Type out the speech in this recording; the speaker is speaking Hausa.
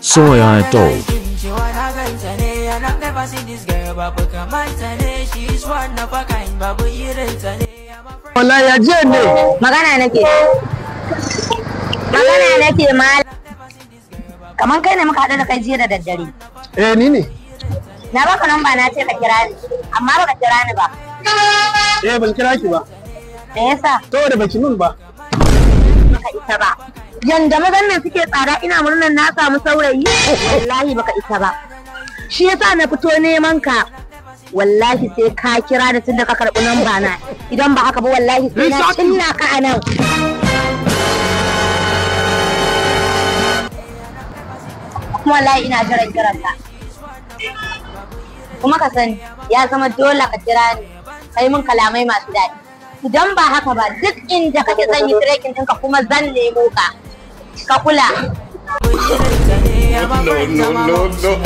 Soy Dog. Wallahi ya jiya ne. Magana nake. Magana nake mal. Kaman kai ne muka haɗu da kai jiya da daddare. Eh, ni ne. Na baka namba na ce ka kira ni, amma baka kira ni ba. Eh, ban kira ki ba. Me yasa? Saboda baki min ba. Baka isa ba. Yanda mazan nan suke tsada, ina murnar na samu saurayi. Wallahi baka isa ba. Shi yasa na fito neman ka. Wallahi sai ka kira ni tun da ka karɓi namba na. Idan ba haka ba, wallahi sai na cinna ka a nan. Kuma wallahi ina jiran kiran ka. Kuma ka sani, ya zama dole ka kira ni. Kai min kalamai masu daɗi. Idan ba haka ba, duk inda kake zan yi tracking ɗinka kuma zan nemo ka. Ka kula. No, no, no, no.